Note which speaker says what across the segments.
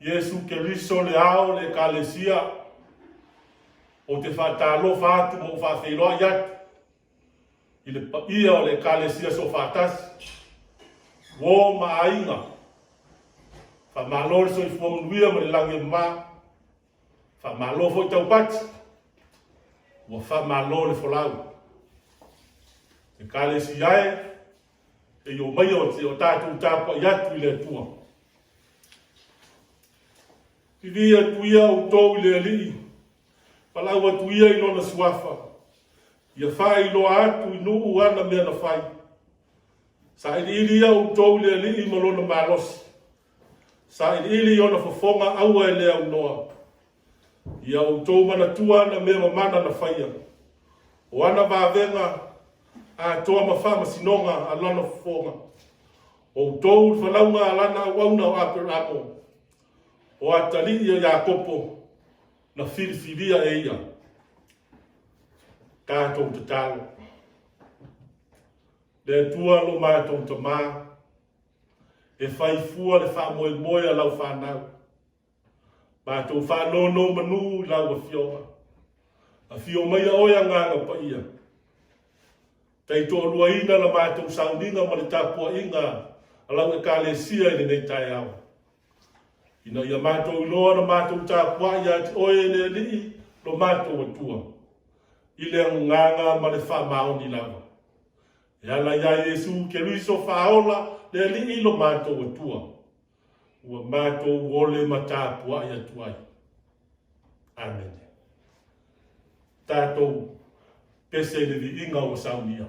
Speaker 1: Iesu Keriso le Ao o le Ekalesia, ou te faatalofa atu ma ou faafeiloai atu i le paia o le Ekalesia Soofaatasi, uo ma aiga. Faamalo le soifua manuia ma le lagi e mama. Faamalo foi taupati, ua faamalo le folau. Ekalesia e, se i omaia o tatou tapuai atu i le Atua. Vivii atu ia outou i le Alii, valaau atu ia i lona suafa, ia faailoa atu i nuu ana mea na fai. Sailiili ia outou i le Alii ma lona malosi, sailiili i ona fofoga aua e le aunoa. Ia outou manatua ana mea mamana na faia, o ana vavega atoa ma faamasinoga a lana fofoga. O outou le fanauga a lana auauna o Aperamo, o atalii o Iakopo na filifilia e ia. Tatou tatalo. Le Atua lo matou Tamā, e fai fua le faamoemoe a lau fanau. Matou faanonomanu i lau Afioga. Afio maia oe Agaga Paia. Taitoaluaina la matou sauniga ma le tapuaiga a lau Ekalesia i lenei taeao. Ina ia matou iloa na matou tapuai ia te oe e le Alii lo matou Atua, i le agaga ma le faamaoni lava. E ala iā Iesu Keriso Faaola le Alii lo matou Atua, ua matou ole ma tapuai atu ai. Amene. Tatou pese i le viiga ua saunia.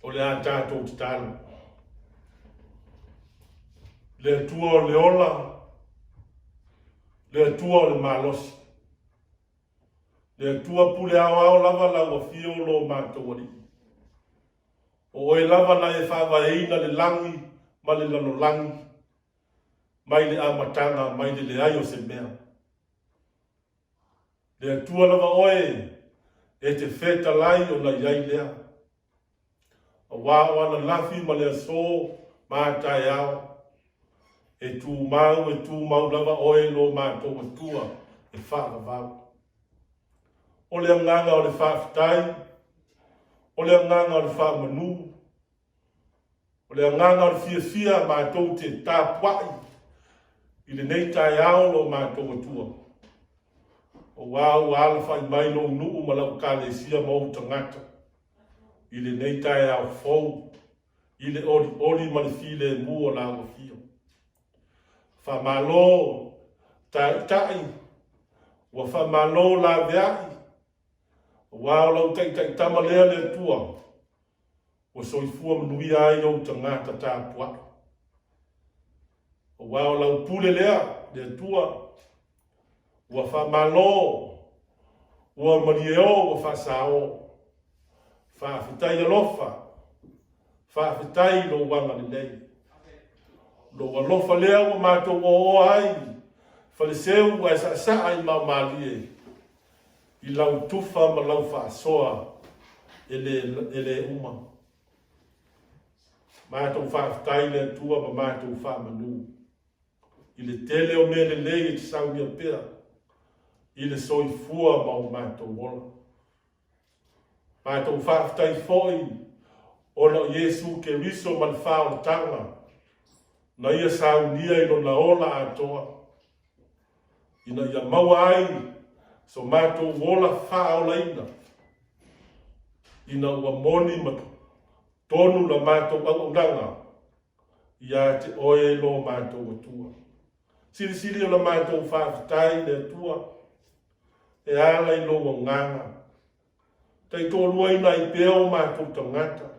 Speaker 1: O le a tatou tatalo. Le Atua o le ola, le Atua o le malosi. Le Atua pule aoao lava lau afio lo matou Alii. O oe lava na e faavaeina le lagi ma le lalolagi, mai le amataga mai le leai o se mea. Le Atua lava oe e te fetalai ona i ai lea. Aua o ananafi ma le aso ma a taeao, e tumau e tumau lava oe lo matou Atua e faavavau. O le agaga o le faafetai, o le agaga o le faamanu, o le le agaga o le fiafia matou te tapuai i lenei taeao lo matou Atua. Aua ua alafai mai lou nuu ma lau ekalesia ma ou tagata i lenei taeao fou i le olioli ma le filemu o lau afio. Faamalo taitai, ua faamalo laveai, aua o lau taitaitama lea le Atua, ua soifua manuia ai ou tagata tapuai. Aua o lau pule lea, le Atua, ua faamalo, ua malieo, ua faasao. Faafetai alofa, faafetai i lou agalelei. Lou alofa lea ua matou oaoa ai, Faleseu ae saasaa i maomalie, i lau tufa ma lau faasoa e le, e le uma. Matou faafetai i le Atua ma matou faamanu i le tele o mea lelei e te saunia pea i le soifua ma o matou ola. Matou faafetai foi ona o Iesu Keriso ma le faaolataga na ia saunia i lona ola atoa, ina ia maua ai so matou ola faaolaina, ina ua moni ma tonu la matou auaunaga ia te oe lo matou Atua. Silisili o la matou faafetai i le Atua e ala i lou agaga, taitoaluaina ai pea o matou tagata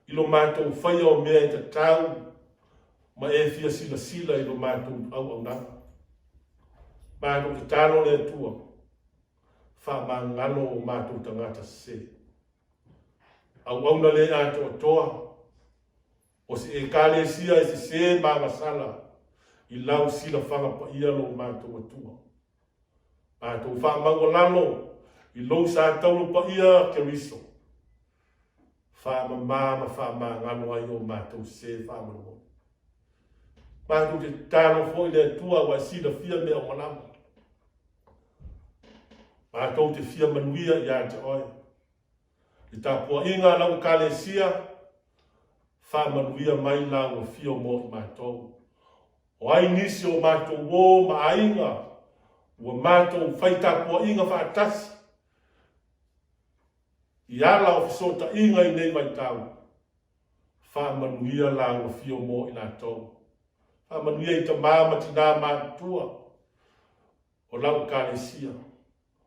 Speaker 1: i lo matou faia o mea e tatau ma e fia silasila i lo matou auaunaga. Matou tatalo le Atua, faamagalo o matou tagata sese. Auauna le atoatoa, o se Ekalesia e sese ma agasala i lau silafaga paia lo matou Atua. Matou faamaualalo i lou sa taulu paia Keriso, faamama ma faamagalo ai o matou sese faamolemole. Matou te tatalo foi le Atua ua e silafia mea uma lava. Matou te fia manuia ia te oe. Le tapuaiga a lau Ekalesia, faamanuia mai lau afio mo i matou. O ai nisi o matou uo ma aiga ua matou fai tapuaiga faatasi i ala o fesootaiga i nei vaitau, faamanuia lau afio mo i latou. Faamanuia i tama ma tinā matutua o lau Ekalesia.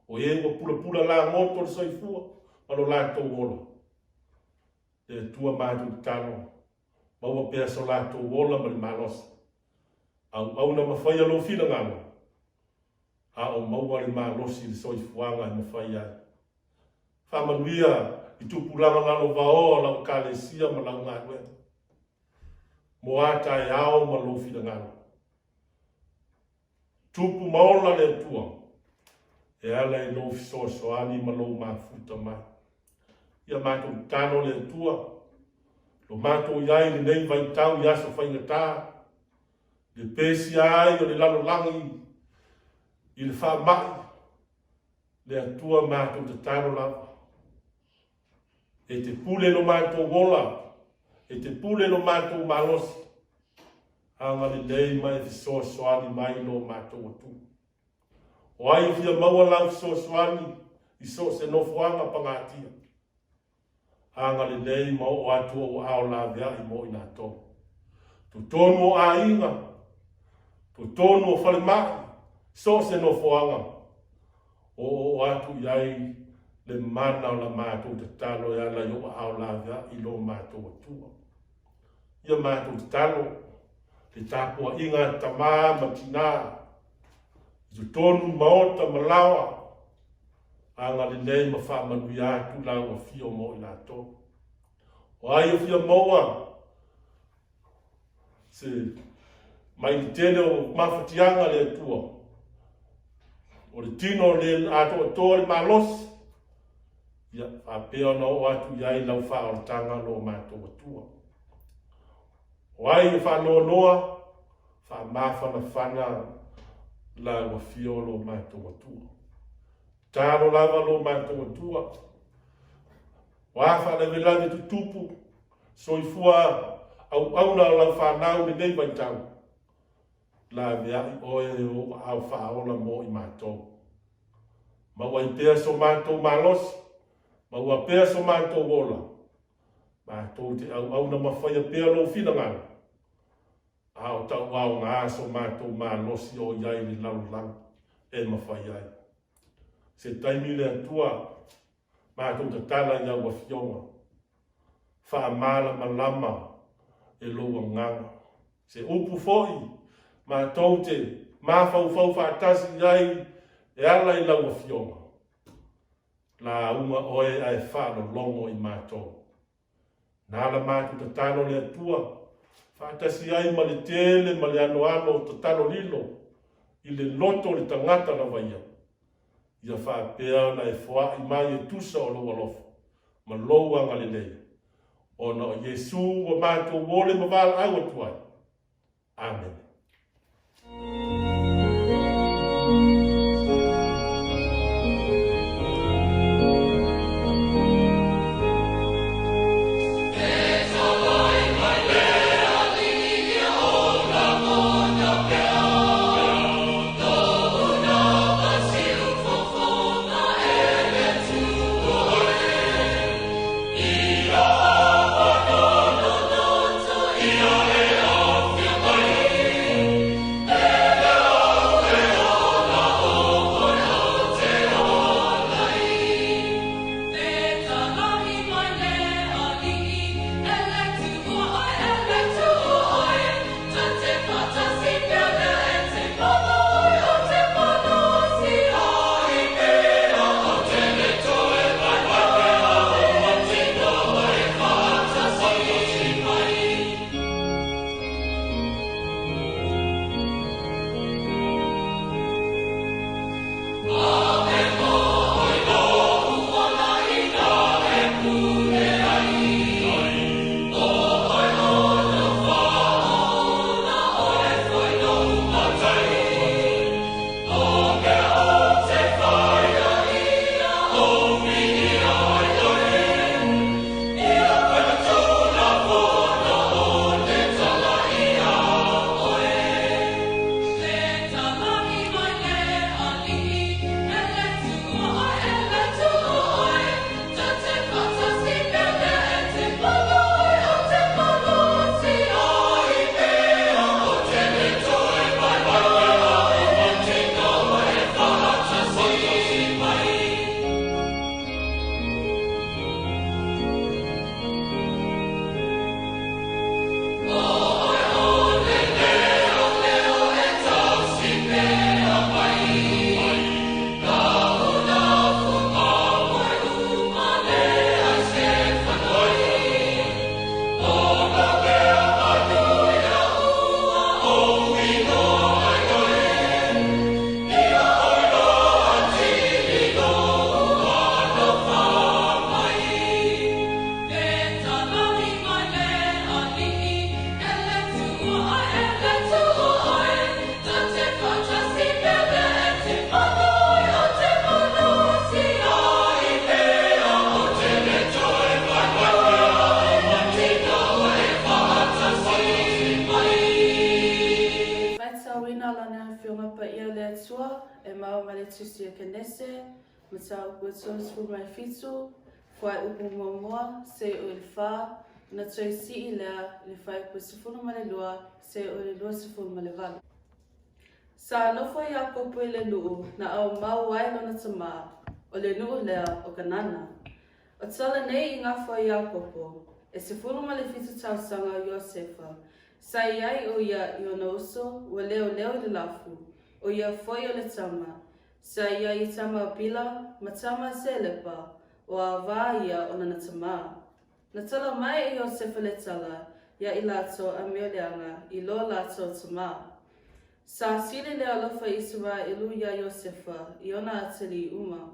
Speaker 1: O e ua pulapula lagoto le soifua ma lo latou ola. Le Atua matou tatalo, maua pea so latou ola ma le malosi. Auauna ma faia lou finagalo, a o maua le malosi i le soifuaga e mafai ai. Faamanuia i tupulaga lalovaoa o lau Ekalesia ma lau galuega. Mo a taeao ma lou finagalo. Tupu ma ola le Atua e ala i lou fesoasoani ma lou mafuta mai. Ia matou tatalo le Atua, lo matou i ai i lenei vaitau i aso faigata, le pesia ai o le lalolagi i le faamai, le Atua matou tatalo lava. E te pule lo matou ola, e te pule lo matou malosi, agalelei ma e fesoasoani mai lo matou Atua. O ai e fia maua lau fesoasoani i so o se nofoaga pagatia? Agalelei ma oo atu ou aao laveai mo i latou. Totonu o aiga, totonu o falemai, so o se nofoaga, o oo atu i ai le mana o la matou tatalo e ala i ou aao laveai i lo matou Atua. Ia matou tatalo, le tapuaiga a tamā ma tinā, i totonu maota ma laoa, agalelei ma faamanuia atu lau afio mo i latou. O ai o fia maua se mai le tele o mafatiaga le Atua, o le tino le atoatoa le malosi, ia faapea ona oo atu i ai lau faaolataga lo matou Atua. O ai e faanoanoa, faamafanafana lau afio lo matou Atua. Talo lava lo matou Atua, o a faalavelave tutupu, soifua. auauna o lau fanau i lenei vaitau, laveai oe e ou aao faaola mo i matou. Maua ai pea so matou malosi, maua pea so matou ola, matou te auauna ma faia pea lou finagalo, a o tauaoga so matou malosi o i ai i le lalolagi e mafai ai. Se taimi le Atua matou tatala i au afioga, faamalamalama e lou agaga. Se upu foi matou te mafaufau faatasi i ai e ala i lau afioga. Lauga oe ae faalologo i matou. Na la matou tatalo le Atua, faatasi ai ma le tele ma le anoano o tatalo lilo i le loto o le tagata lava ia, ia faapea ona e foai mai e tusa o lou alofa ma lou agalelei, ona o Iesu ua matou ole ma valaau atu ai. Amene.
Speaker 2: Faitauina Lana Afioga Paia o le Atua e maua mai le Tusi a Kenese, Mataupu e 37, Fuaiupu muamua, seia oo i le fa, ona toe sii lea i le fuaiupu e 12, seia oo i le 28. Sa nofo Iakopo i le nuu na aumau ai lona tamā, o le nuu lea o Kanana. O tala nei i gafa o Iakopo, e 17 tausaga o Iosefa, sa i ai o ia i ona uso ua leoleo i le lafu, o ia foi o le tama, sa i ai i tama a Bila ma tama a Selepa, o avā ia o lana tamā. Na tala mai e Iosefa le tala iā i latou a mea leaga i lo latou tamā. Sa sili le alofa Isaraelu iā Iosefa i ona atalii uma,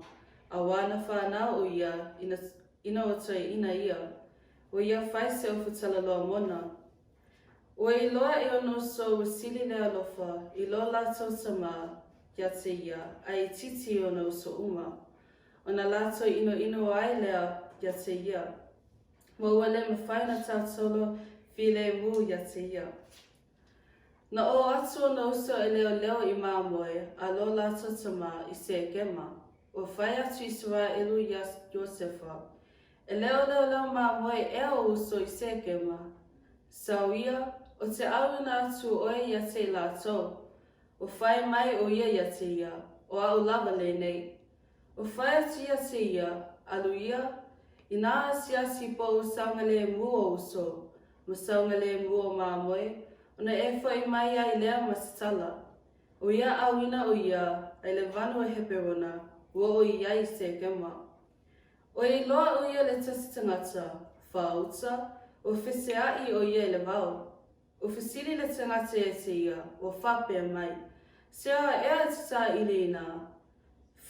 Speaker 2: auā na whanau o ia ina, ina o toeaina ia, ua ia fai se ofu talaloa mona. Ua iloa e ona uso ua sili le alofa i lo latou tamā ia te ia a itiiti i ona uso uma. Ona latou inoino ai lea ia te ia. Ma ua le mafai ona tautolo Filemu ia te ia. Na ō atu ona uso e leoleo i Māmoe a lo lātou tama i Sekema, ua fai atu Isaraelu iā Iosefa, E leoleoleo māmoe ea o uso i Sekema. Sau ia, o te ʻauina atu oe ia te i lātou. Ua fai mai o ia ia te ia, O aʻu lava lenei. Ua fai atu ia te ia, Alu ia, inā asiasi poʻu saogalēmū o uso, ma saogalēmū o māmoe, ona e hoʻi mai ai lea ma se tala. ʻO ia ʻauina ʻo ia a i le vanu e Heberona, ua ʻo i ai i Sekema. ʻO i loa ʻo ia le tasi tagata, fāuta, ua feseaʻi ʻo ia i le wao. Ua fesili le tagata ia te ia, ua faapea mai, Sea ea e te tāʻili inā?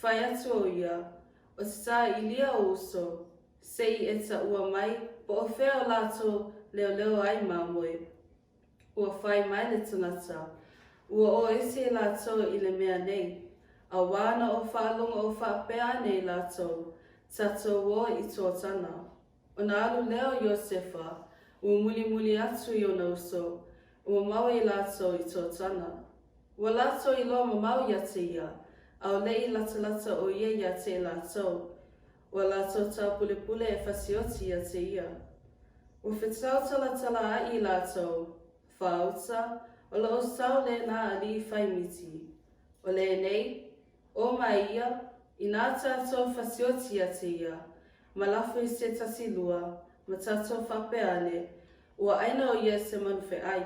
Speaker 2: Fai atu ʻo ia, O te tāʻilia o uso, se i e taʻua mai, po o fea o lātou leoleo ai māmoe. Ua fai mai le tagata, Ua ō ese lātou i le mea nei, a wā na o faalogo o faapea anei lātou, Tatou ō i Tōtana. Ona alu lea o Iosefa, ua mulimuli atu i ona uso, ua mau i lātou i Tōtana. Ua lātou iloa mamao ia te ia, ʻaʻole i latalata ʻo ia iā te lātou. Ua lātou tāpulepule e fasioti ia te ia. Ua fetau talatala aʻi lātou, fāuta, o lo o sau le nā aliʻi fai miti. O lenei, o mai ia, inā tātou fasioti ia te ia, ma lafo i se tasi lua, ma tātou faapea ane, ua ʻaina o ia se manu feʻai.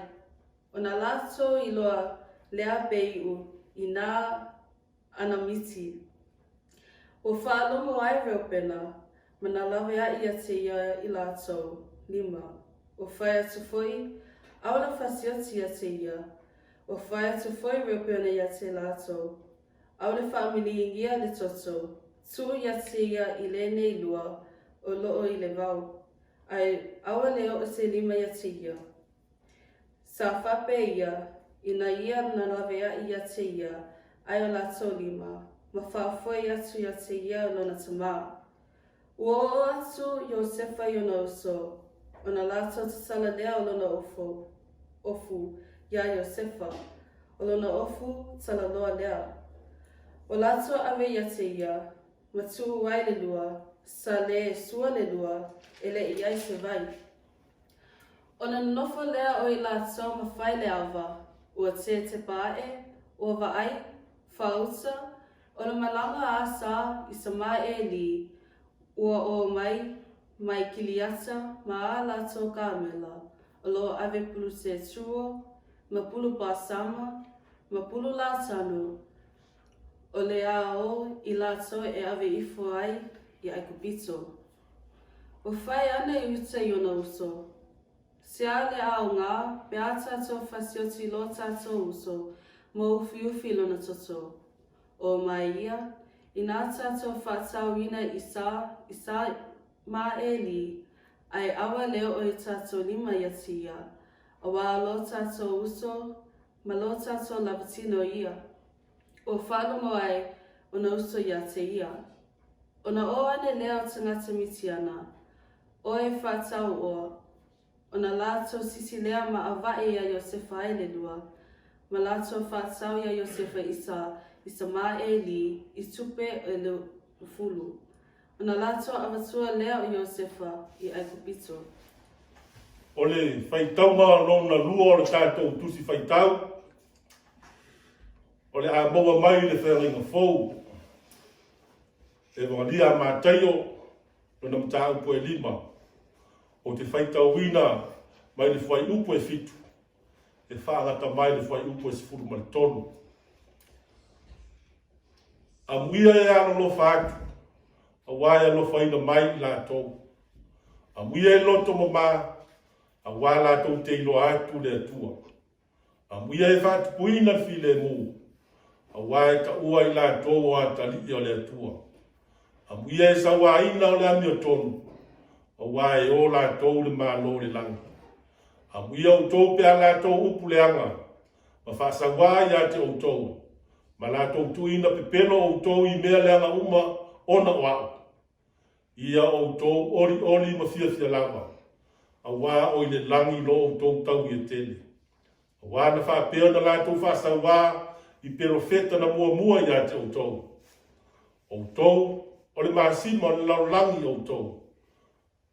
Speaker 2: O nā lātou iloa lea be iʻu i nā ʻAnamiti. Ua faalogo ai Reubena, ma na lawe aʻi ia te ia i latou, lima. Ua fai atu foi, aole fasioti ia te ia. Ua fai atu foi Reubena ia te latou, aole faamiliingia le toto, tuu ia te ia i lenei lua o loo i le vao, ae aua le oo se lima ia te ia. Sa faapea ia, ina ia na laweaʻi ia te ia, ai o latou lima, ma faafoe atu ia te ia o lona tamā. Ua oo atu Iosefa i ona uso, ona latou tatala lea o lona ofo, ofu, iā Iosefa, o lona ofu talaloa lea. Ua latou ave ia te ia, ma tuu ai le lua, sa le sua le lua, e le i ai se vai. Ona nonofo lea o i latou ma fai le awa, ua tētepa aʻe, ua vaai, fāuta, o le malama a sa i Samaeli, ua ō mai, mai Kiliata ma ā latou kāmela, o lo ave pulu Seturo, ma pulu Basama, ma pulu Latano, o le a ō i latou e ave ifo ai i ʻAigupito. Ua fai ana i uta i ona uso. Sea le aoga pe a tatou fasioti lo tatou uso mo ufiufi lona toto. O mai ia, inā tatou faatauina i sa, i sa ma e li, ae awa le oo i tatou lima ia ti ia, awā lo tatou uso ma lo tatou lawatino ia. Ua faalogo ai ona uso ia te ia. Ona ō ane lea o tagata Mitiana, ʻoe e faatau ʻoa, ona lātou sisi lea ma ʻawaʻe iā Iosefa ai le lua, ma lātou faatau iā Iosefa i sa i sa māʻe li i tupe e lufulu. Ona lātou ʻavatua lea o Iosefa i ʻAigupito.
Speaker 1: O le faitauga lona lua o le tatou Tusi Faitau, o le a maua mai le feagaiga fou, Evangelia a Mataio, lona mataupu e lima, ou te faitauina mai le fuaiupu e fitu, e faagata mai le fuaiupu e 13. Amuia e alolofa atu, auā e alofaina mai i latou. Amuia e loto mamā, auā latou te iloa atu le Atua. Amuia e faatupuina le filemu, auā e taua i latou o atalii o le Atua. Amuia e sauaina o le amiotonu, auā e o latou le Malo o le lagi. Amuia outou pe a latou upu leaga, ma faasauā ia te outou, ma latou tuuina pepelo outou i mea leaga uma ona o aʻu. Ia outou olioli ma fiafia lava. Auā o i le lagi lo outou taui e tele. Auā na faapea ona latou faasauā i perofeta na muamua ia te outou. Outou, o le masima o le lalolagi outou.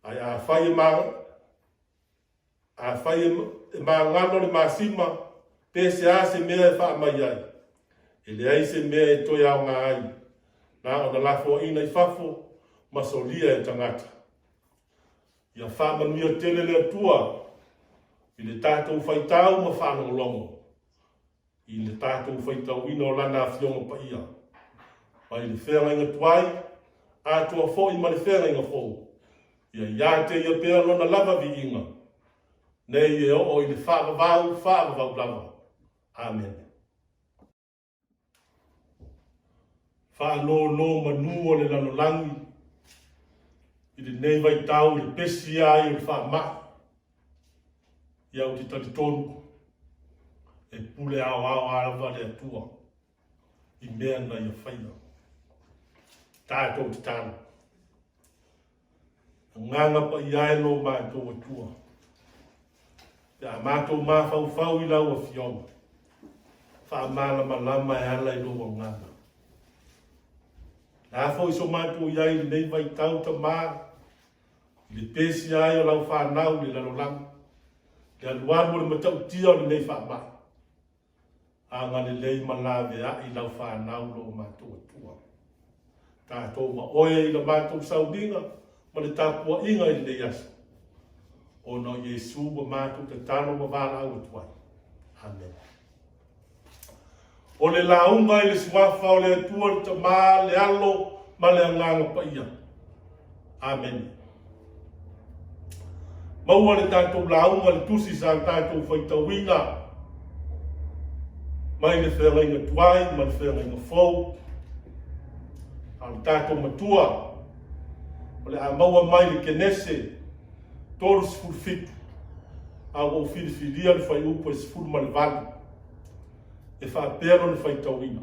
Speaker 1: Ae afai e ma, afai e magalo le masima, pe se a se mea e faamai ai, e leai se mea e toe aoga ai, na ona lafoaiina i fafo ma solia e tagata. Ia faamanuia tele le Atua i le tatou faitau ma faalogologo i le tatou faitauina o Lana Afioga Paia, mai le feagaiga tuai atoa foi ma le feagaiga fou, ia ia te Ia pea Lona lava viiga, nei e oo i le faavavau faavavau lava. Amene. Faanonomanu o le lalolagi i lenei vaitau i le pesi ai o le faamai, ia ou te talitonu e pule aoao lava le Atua i mea na ia faia. Tatou tatalo. Agaga paia e lo matou Atua, pe a matou mafaufau i lau Afioga, faamalamalama e ala i lou agaga. Le a foi so matou i ai i lenei vaitau, Tama, i le pesia ai o lau fanau i le lalolagi, le alualu o le matautia o lenei faamai, Agalelei ma laveai lau fanau lo matou Atua. Tatou ma oe i la matou sauniga ma le tapuaiga i lenei aso, ona o Iesu ua matou tatalo ma valaau atu ai. Amene. O le lauga i le suafa o le Atua le Tama, le Alo ma le Agaga Paia. Amene. Maua le tatou lauga le tusi sa tatou faitauina mai le feagaiga tuai ma le feagaiga fou. A o le tatou matua o le a maua mai le Kenese 37 a ua ou filifilia le fuaiupu e 18 e faapea lona faitauina.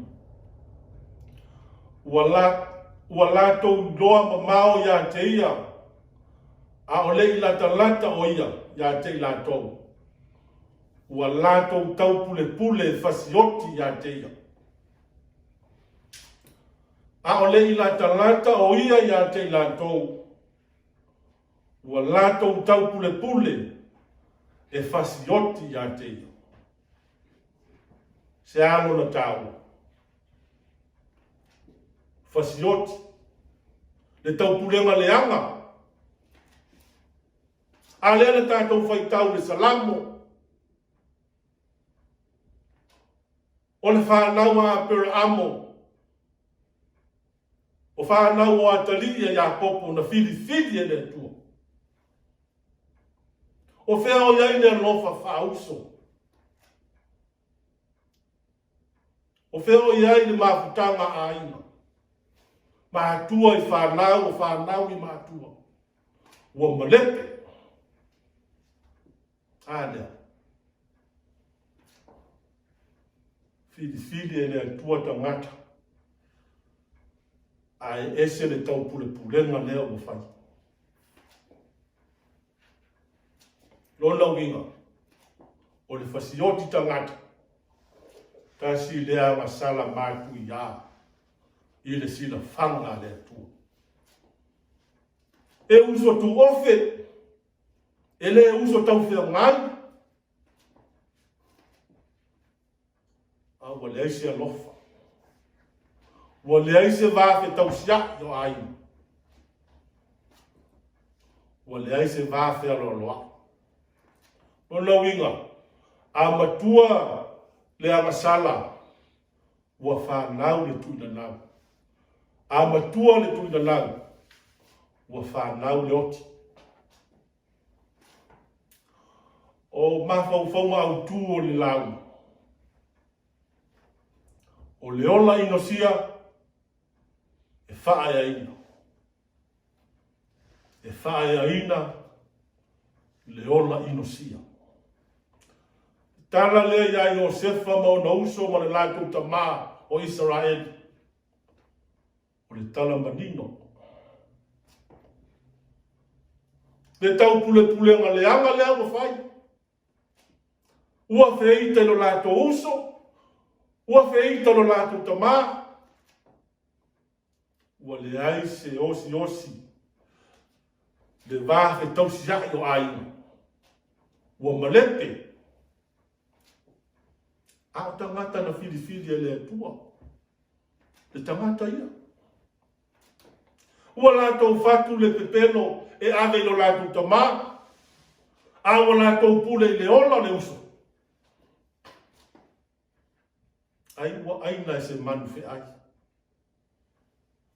Speaker 1: Ua, la, ua latou iloa mamao ia te ia, a o le i latalata o ia ia te i latou. Ua latou taupulepule e fasioti ia te ia. A o le i latalata o ia ia te i latou, ua latou taupulepule e fasioti ia te ia. Se a lona taua? Fasioti. Le taupulega leaga. A lea na tatou faitau le Salamo. O le fanau a Aperaamo, o fanau o atalii a Iakopo na filifili e le Atua. O fea o i ai le alofa faauso? O fea o i ai le mafutaga a aiga? Matua i fanau, o fanau i matua. Ua malepe. A lea. Filifili e le Atua tagata, ae ese le taupulepulega lea ua fai. Lona uiga, o le fasioti tagata, tasi lea agasala matuiā i le silafaga a le Atua. E uso tuofe, e le uso taufeagai, A ua leai se alofa. Ua leai se va fetausiaʻi o aiga. Ua leai se va fealoaloaʻi. Lona uiga, a matua le agasala, ua fanau le tuilalau. A matua le tuilalau, ua fanau le oti. O mafaufauga autū o le lauga. O le ola inosia e faaeaina. E faaeaina le ola inosia. Tala lea iā Iosefa ma ona uso ma le latou tamā o Isaraeli. O le tala manino. Le taupulepulega leaga lea ua fai. Ua feita i lo latou uso, ua feita i lo latou tamā. Ua leai se osiosi le va fetausia'i o aiga. Ua malepe. A o tagata na filifili e le Atua, le tagata ia. Ua latou fatu le pepelo e ave i lo latou tamā, a ua latou pule i le ola o le uso. Ai ua ʻaina e se manu feʻai.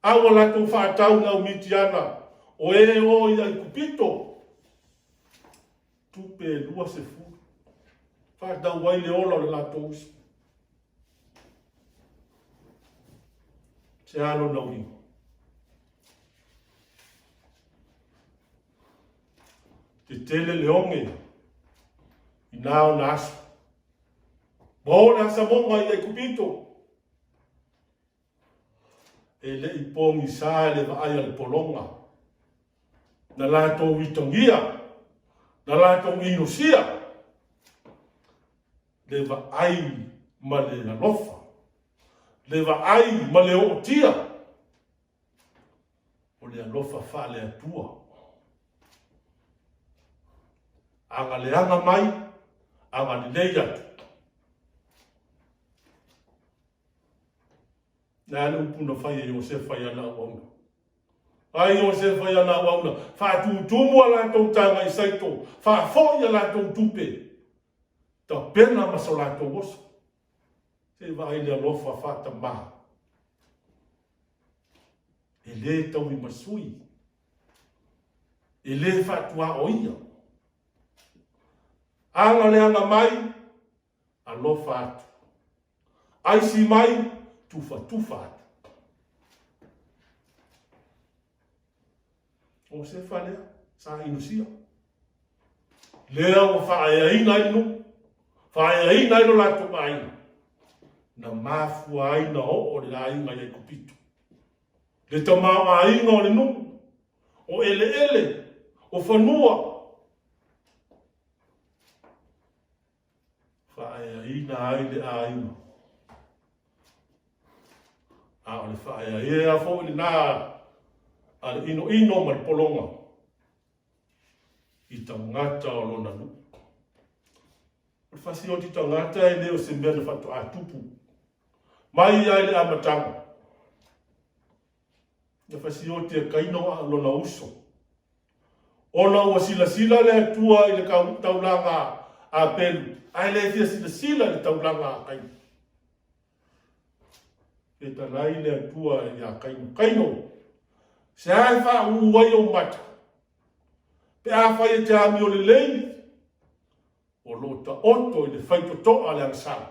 Speaker 1: A ua latou faatau i le au Mitiana o e o i Aikupito, tupe e 20, faatau ai le ola o le latou uso. Se a lona uiga? Tetele le oge i nā ona aso. Ua o le asamoga i Aikupito. E le i pogisa le vaai a le pologa. Na latou itogia, na latou inosia le vaai ma le alofa, le vaai ma le ootia o le alofa faale-Atua. Agaleaga mai, agalelei atu. Le a le upu na fai e Iosefa i ana auauna? Ai Iosefa i ana auauna, faatutumu a latou taga i Saito, faafoi a latou tupe, tapena ma so latou oso. Se i vaai le alofa faatamā. E lē tauimasui, e lē faatuaoia. Aga leaga mai, alofa atu. Aisi mai, tufatufa atu. O Sefa lea, sa inosia. Lea ua faaeaina ai le nuu, faaeaina ai lo latou aiga, na mafua ai na oo le aiga i Aikupito. Le tamaoaiga o le nuu, o eleele, o fanua, Faaeaina ai le aiga. A o le faaeaea foi lena a le inoino ma le pologa i tagata o lona nuu. O le fasioti tagata e le o se mea na faatoa tupu mai lava i le amataga. Na fasioti e Kaina lona uso. Ona ua silasila le Atua i le taulaga a Apelu, ae le fia silasila i le taulaga a Kaina. Fetalai le Atua iā Kaino, Kaino, se a e faauu ai ou mata? Pe afai e te amio lelei, o lo o taoto i le faitotoa le agasala.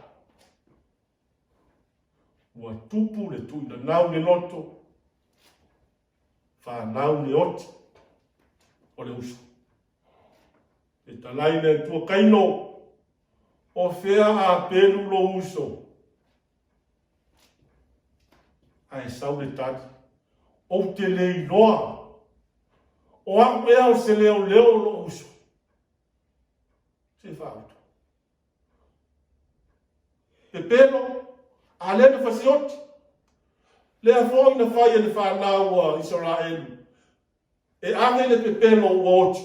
Speaker 1: Ua tupu le tuinanau le loto, fanau le oti o le uso. Fetalai le Atua Kaino, o fea a pelu lou uso? Ae sau le tali, ou te le iloa, o au ea o se leoleo o lou uso. Se faauto. Pepelo, a lea na fasioti. Lea foi na fai e le fanau a Isaraelu e ave le pepelo ua oti.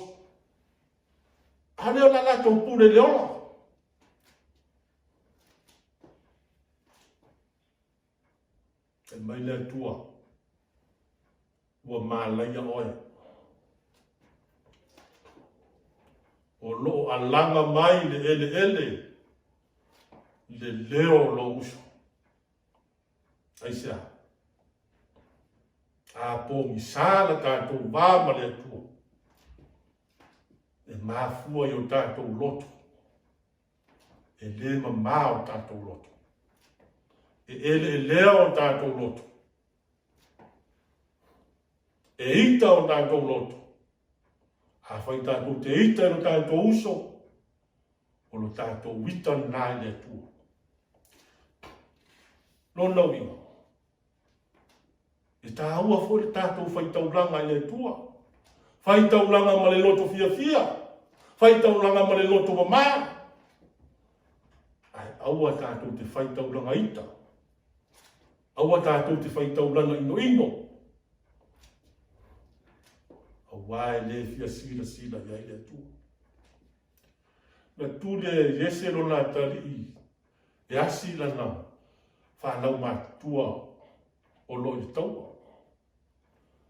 Speaker 1: A lea o la latou pule i le ola. Fai mai le Atua, ua malaia oe. O lo o alaga mai le eleele le leo o lou uso. Aisea? A pogisa la tatou va ma le Atua, e mafua i o tatou loto. E lē mamā o tatou loto. E eleelea o tatou loto. E ita o tatou loto. Afai tatou te ita i lo tatou uso, o lo tatou ita lena i le Atua. Lona uiga, e tāua foi le tatou faitaulaga i le Atua. Fai taulaga ma le loto fiafia, fai taulaga ma le loto mamā, ae aua tatou te fai taulaga ita, aua tatou te fai taulaga inoino, auā e le fia silasila i ai le Atua. Na tuli e Iese lona atalii e asi lana fanau matutua o lo o i le taua.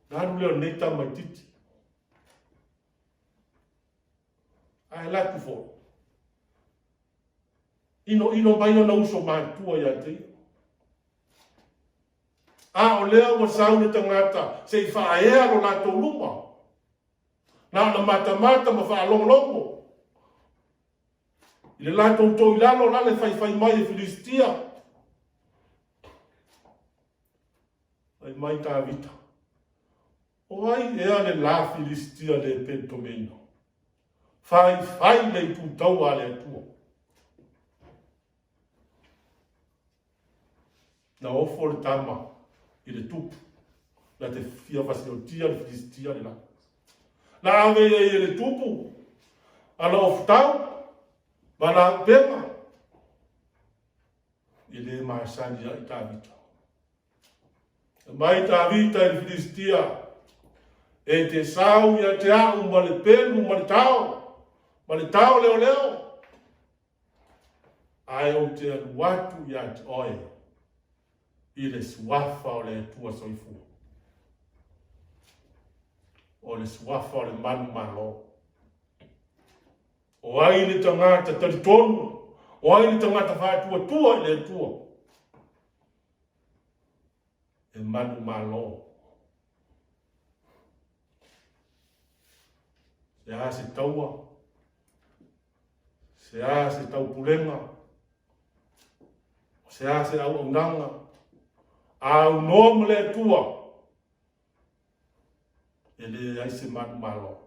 Speaker 1: Na alu lea o lenei tamaitiiti. Ae alu atu foi, inoino mai ona uso matutua ia te ia. A o lea ua sau le tagata se i faaea lo latou luma. Na ona matamata ma faalogologo i le latou toilalo la le faifai mai e Filistia. Fai mai Tavita, O ai ea le la Filistia le Penetomeina? Faifai le itu taua a le Atua. Na ofo le tama i le tupu, na te fia fasiotia le Filistia le la. Na ave ia i le tupu, ana ofutau, ma ana auupega, e le masani ai Tavita. Fai mai Tavita i le Filistia, E te sau ia te au ma le pelu ma le tao, ma le tao leoleo, ae ou te alu atu ia te oe i le suafa o le Atua Soifua. O le suafa o le manumalo. O ai le tagata talitonu? O ai le tagata faatuatua i le Atua? E manumalo. Se a se taua? Se a se taupulega? Se a se auaunaga? A aunoa ma le Atua, e leai se manumalo.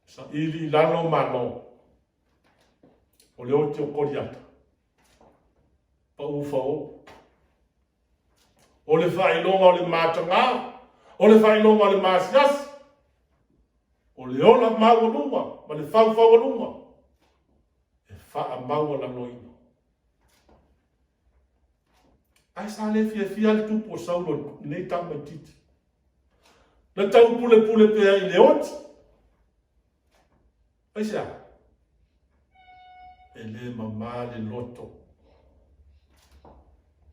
Speaker 1: Saili i lalo malo. O le oti o Koliata. Pau fao. O le faailoga o le matagā. O le faailoga o le masiasi. O le ola maualuga ma le faufaualuga e faamaualaloina. Ae sa le fiafia le tupu o Saulo i lenei tamaitiiti. Na taupulepule pea i le oti. Aisea? E le mamā le loto.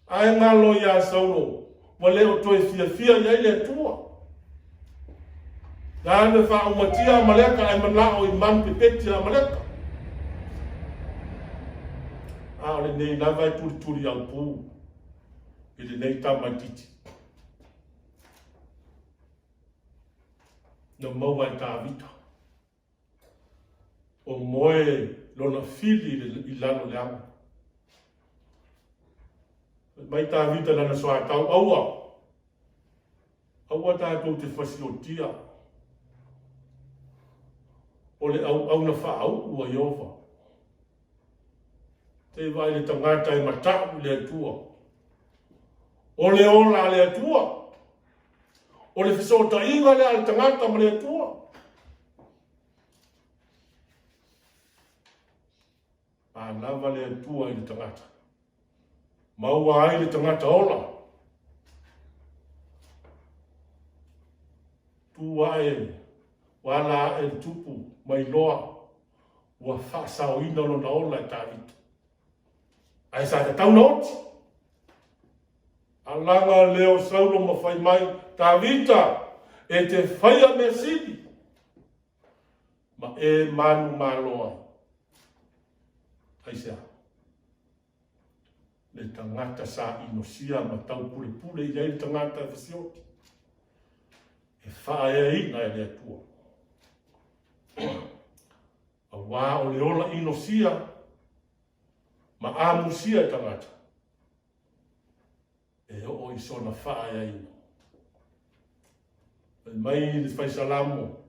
Speaker 1: Ae galo iā Saulo, ua le o toe fiafia i ai le Atua. Na alu e faaumatia Amaleka ae manao i manu pepeti a Amaleka. A o lenei lava e tulituli aupū i lenei tamaitiiti. Na maua e Tavita o moe lona fili i lalo o le aga. Fai mai Tavita i lana soatau, Aua, aua tatou te fasiotia o le auauna faauu a Ieova. Se i vaai le tagata e matau i le Atua. O le ola a le Atua. O le fesootaiga lea a le tagata ma le Atua. A lava le Atua i le tagata. Maua ai le tagata ola. Tu ae, ua ala ae le tupu ma iloa ua faasaoina lona ola e Tavita. Ae sa tatau na oti. Alaga lea o Saulo ma fai mai, Tavita, e te faia mea sili, ma e manumalo ai. Aisea? Le tagata sa inosia ma taupulepule i ai le tagata e fasioti, e faaeaina e le Atua. Auā o le ola inosia ma amusia e tagata, e oo i sona faaeaina. Fai mai le fai Salamo,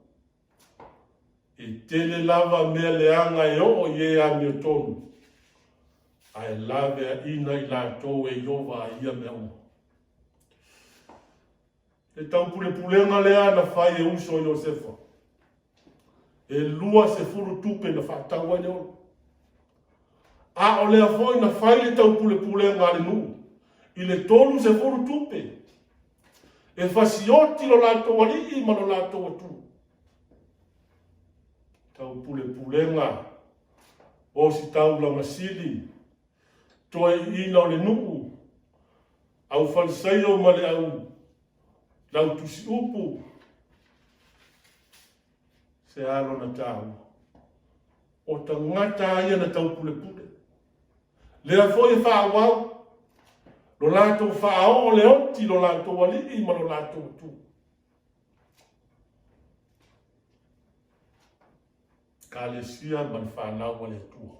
Speaker 1: E tele lava mea leaga e oo i e amiotonu, ae laveaina i latou e Ieova ai ia mea uma. Le taupulepulega lea na fai e uso Iosefa, e 20 tupe na faatau ai le ola. A o lea foi na fai le taupulepulega a le nuu i le 30 tupe e fasioti lo latou alii ma lo latou atunuu. Taupulepulega, ositaulaga sili, toeaiina o le nuu, au Falisaio ma le au lautusiupu, se a lona taua? O tagata lava ia na taupulepule. Lea foi e faaauau lo latou faaoo le oti lo latou alii ma lo latou atunuu. Ekalesia ma le fanau a le Atua.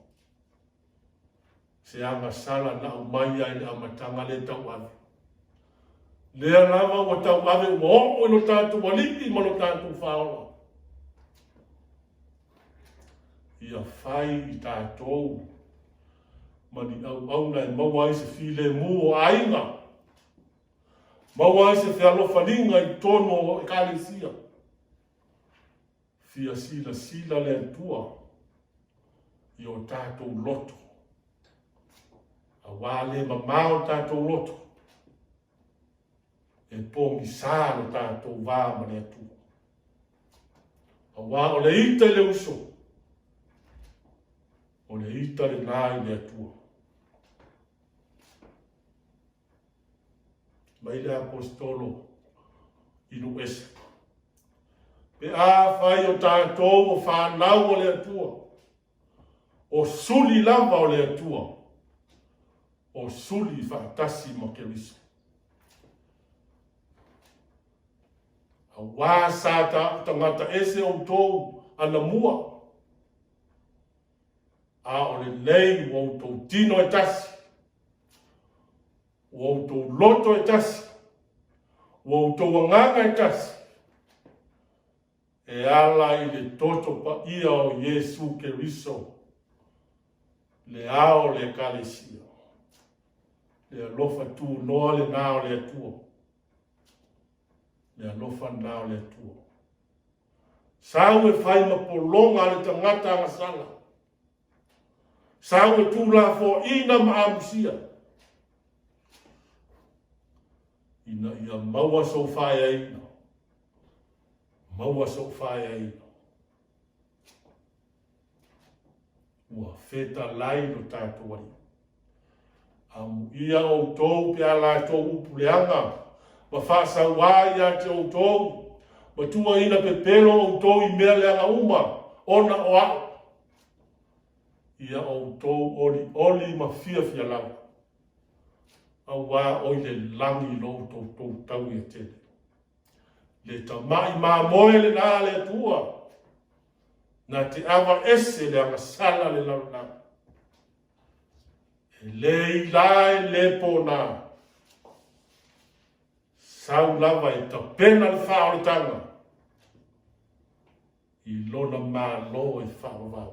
Speaker 1: Se agasala na aumai lava i le amataga lea e tauave. Lea lava ua tauave ua oo i lo tatou Alii ma lo tatou Faaola. Ia fai i tatou ma ni auauna e maua ai se filemu o aiga, maua ai se fealofaniga i totonu o Ekalesia. Fia silasila le Atua i o tatou loto, auā le mamao o tatou loto, e pogisa lo tatou va ma le Atua. Auā o le ita i le uso, o le ita lenā i le Atua. Mai le Aposetolo i nuu ese. Pe afai o tatou o fanau a le Atua, o suli lava o le Atua, o suli faatasi ma Keriso. Auā sa tagata ese outou anamua, a o lenei ua outou tino e tasi, ua outou loto e tasi, ua outou agaga e tasi, e ala i le toto paia o Iesu Keriso, le ao o le Ekalesia. Le alofa tunoa lenā o le Atua. Le alofa lenā o le Atua. Sau e fai ma pologa a le tagata agasala. Sau e tuulafoaina ma amusia. Ina ia maua sou faeaina. Maua sou faeaina. Ua fetalai lo tatou Alii. Amuia outou pe a latou upu leaga ma faasauā ia te outou, ma tuuaina pepelo outou i mea leaga uma, ona o a'u. Ia outou olioli ma fiafia lava, auā o i le lagi lo outou tou tauia tele. Le tama'i mamoe lenā a le Atua, na te ava ese le agasala le lalolagi. E le ila e le pona, sau lava e tapena le faaolataga i lona Malo e faavavau,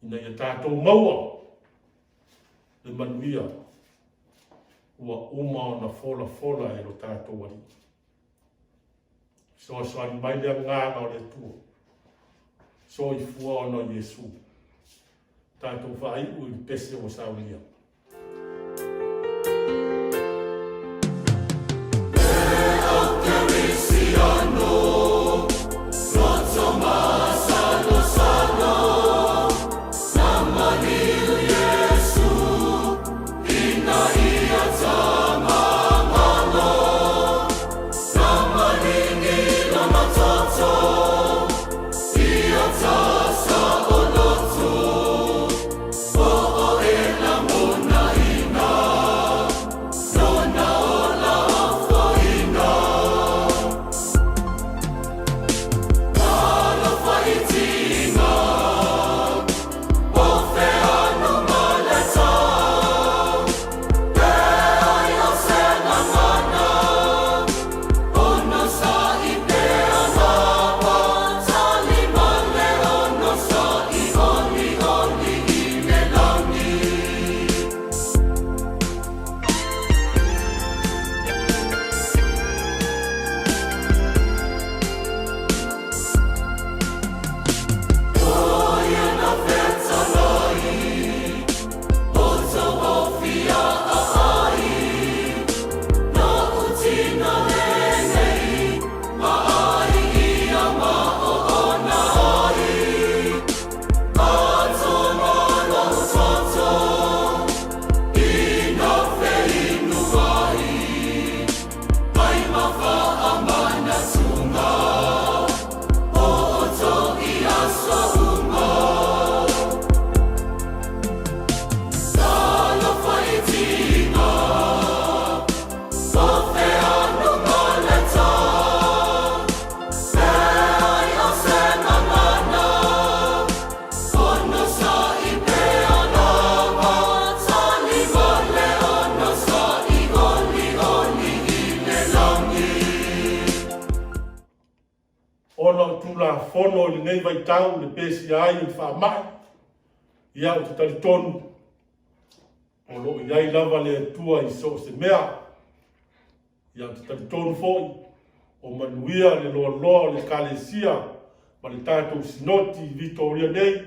Speaker 1: ina ia tatou maua le manuia ua uma ona folafola e lo tatou Alii. Fesoasoani mai le agaga o le Atua. Soifua ona o Iesu. Tatou faaiu i le pese ua saunia. Ona o Tulafono i lenei vaitau i le pesia ai o le faamai, ia ou te talitonu o lo o i ai lava le Atua i so o se mea. Ia ou te talitonu foi o manuia le loaloa o le Ekalesia ma le tatou Sinoti i Vitoria nei,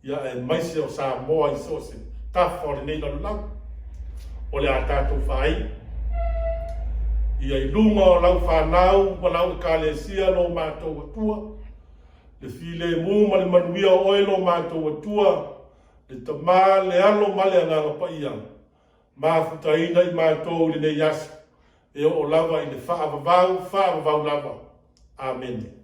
Speaker 1: ia aemaise o Samoa i so o se tafa o lenei lalolagi. O le a tatou faaiu. Ia i luga o lau fanau ma lau Ekalesia lo matou Atua, le filemu ma le manuia o oe lo matou Atua, le Tama, le Alo ma le Agaga Paia, mafutaina i matou i lenei aso, e oo lava i le faavavau, faavavau lava. Amene.